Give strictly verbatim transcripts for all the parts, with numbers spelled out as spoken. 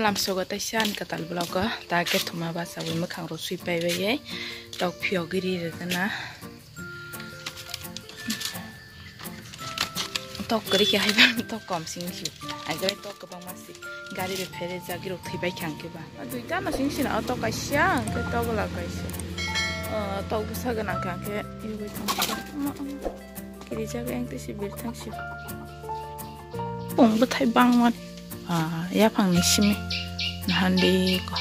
Lamsogo taisa ani kwtal vlog o ta khe thuma bachawi mwkhang rw swi pai bai tok phiyogwi ri rwgwna. Tok kwrwi khe hai tok kom sing si. Ai kwrwi tok kwbangma si. Gari bai phere jagwi rok thwi pai kha hwnkhe ba. Duita no sing sina o tok kaisa hwnkhe tok bwla kaisa. O tok bwsa gwnang kha hwnkhe yogwi thang kha. Kirijak yang tei si birthang si. Pung bwthai bangma. Ah, yaphang ni simi. Nahan di ko.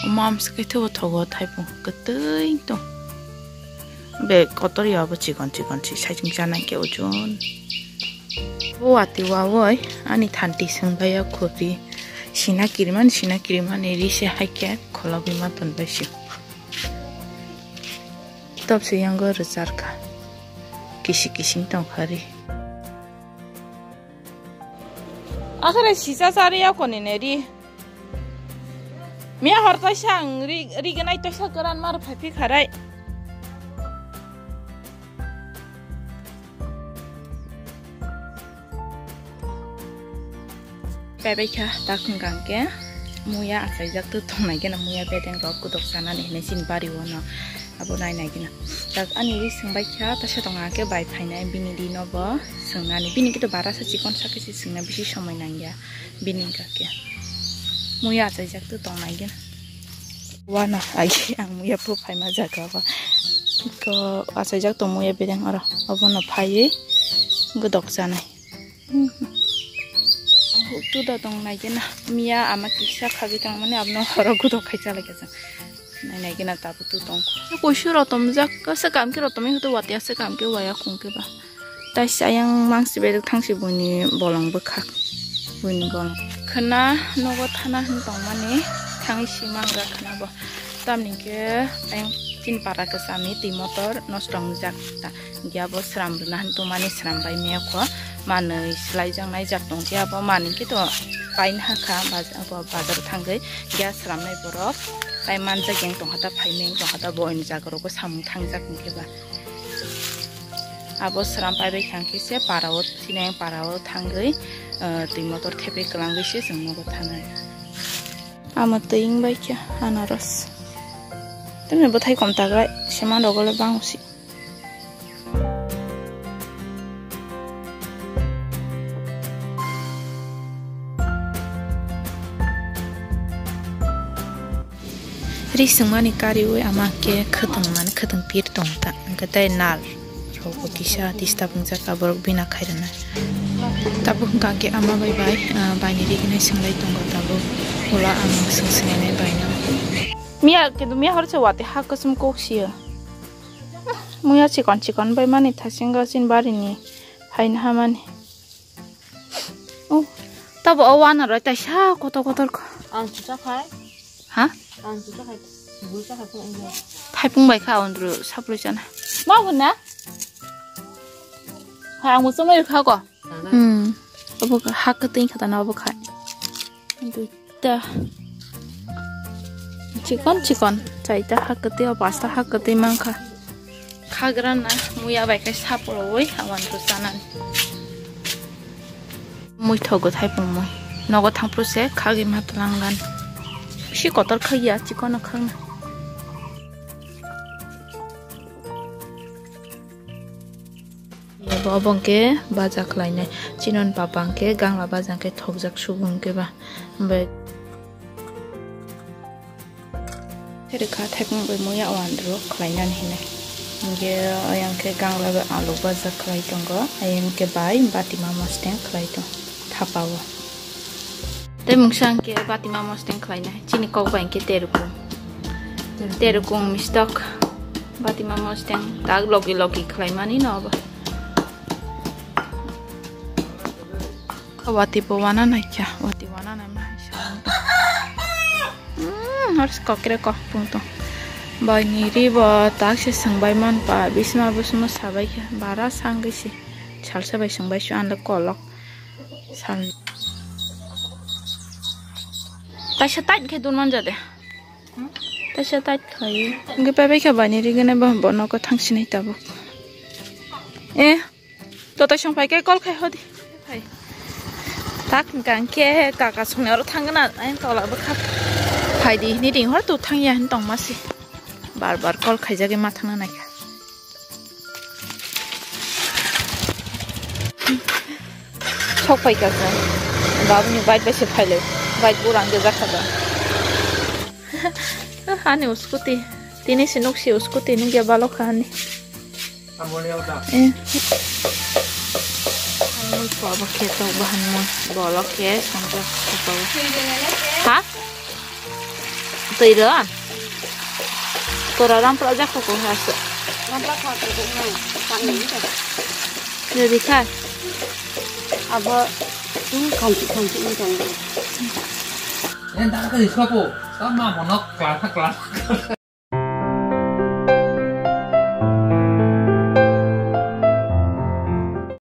Omo amsa khe thogo thogo thaipung kwtwi tong. Be kotor ya bo chikon chikon si saichung chana khe ojon. Bo wati wawoi ani thanti swngbaiya khuri. Sina kirimani sina kirimani ri se hai khe kholobwi ma tonbai si. Top se yango rwchar kha. Kisi kising tong kha ri. Akhare sisa sari ya koni ne ri. Miya hor toisa ang ri, ri ganai toisa kwran mar phai phi kharai. Pebai kha tak hwnkha hwnkhe muya achaijak tu tongnai gena muya bedeng rok kudok chanani hinwi chini bari o no. Abo nai nai gina. Tak ani ri swngbai kha, ta sa tong hake bai phainai bini ri no bo swngnani. Bini kito bara sa chikon sa khe se swngna bisi somoi nangya. Bini hwnkha khe muya achaijak tu tong nai gina. Wano ai ang muya phu phaima jaga ba. Ko achaijak tong muya bedeng oro. Obono phaiwi godok chanai. Huk tu da tong nai gena. Miya ama kisa khagwi tang mani abno horo gudo khai chalai kha. Nai nai gena tabu tu tong. Koisu rotom jak ka se kam ke rotom hoto wati ase kam ke waya khung ke ba. Tai sayang mang si bedek thang si buni bolong bwkhak. Buni bolong. Khna nogo thana hin tong mani thang si mang ga khna bo. Tamni ke ayang tin para ke sami ti motor nostong jak ta. Hingke abo sram rwna hinwi tongmani sram bai maya kho manwi swlaijaknai jak tongkhe abo manwi khe to paina hakha baj-, abo bazaro thangwi gas sramnai borok tai manjak yang tongkha ta phaimeng tongkha ta bo oini jaga rogo samung thangjak hingke ba abo sram paibai khangkhe se parao thinai parao thangwi, ah, twi motor thepwi kwlangwi se chwng nogo thanai. Amo twi wngbai khe anaros. Tei bwthai kom tagrai seman rogole bang si. Ri swngmani kariwi ama khe khwtwng mani khwtwng pir tong ta hwnkhe tei nal rok bo kisa disturb wngjak aborok bina khairwnai. Tabuk hwnkha khe ama bai bai, ah, baini ri gwnai swngbai tongo tabuk. Ulo ang swng swnglainai baino. Miya khe miya hor se watwi ha kwchwng kok siyo. Muya chikon chikon bai mani thasingo chini barini phaina hamani. Oh, tabo o wana roi taisa kotor kotor kho. Ang chucha khai. Ha? Ang chucha khai. Bui cha khai phung ang. Thaipung bai kha ondro saplui chana. Ma buna? Ha, ang muchung bai kha ko. Hmm. Obo kha, ha kwtwi kha tana obo kha. Duita. Chikon chikon. Chaita ha kwtwi, o pasta ha kwtwi mankha. Khagrana muya bai khe saporoi awan to chanani. Mui thogo thaipung mui. Nogo thangpro se khagwi ma twlanggan. Si kotor khagya chikon khagna. Bo obo hwnkhe baja khlainai. Chinon papa hwnkhe gangla baja hwnkhe thokjak subu hwnkhe ba. Bai. Rwkha thaipung bai muya o andro khlainani hinwi. Hwnkhe ayang khe gangla bai alu baja khlai tongo. Ayang khe bai batima mosteng khlai tong thapa o. Tei mungsa hwnkhe batima mosteng khlainai. Chini kok bai hwnkhe terukung. Terukung mistok. Batima mosteng tak logi logi khlaimani no obo. Wati bo wana naikha, wati wana naima hai sa. Hmm, hors kokre kok pung tong. Bai ni ri bo tak se sengbai man pa, bisma busma sabai kha, bara sangwi se. Salsa bai sengbai su anle kolok. Sal. Taisa tait khe dun man jade. Taisa tait khai. Ngi pai bai kha bai ni ri gane ba bo noko thang sinai tabuk. Eh. Totai song phai khe call khai hodi. Phai. Tak hingka hingke kaka songni oro thangna, ayang tola bwkha. Phaidi hini ring hor tu thangya hin tongma si. Bar bar call khaijagwi ma thangna naikha. Sok phaikha sa. Babuni bike bai se phailai. Bike bo rang de jakha ba. Hani scooty. Tini si nuk si scooty nuk ya balok kha hani. Eh. Oi, ko abo khe tok bahan mo. Bolok khe sanjak khe tok. Ha? Twi ro? Tora rampra jak kho ha se. Ready kha? Abo tung khanchi khanchi ni tong. Yang tak ada di sopo. Sama monok kelana kelana.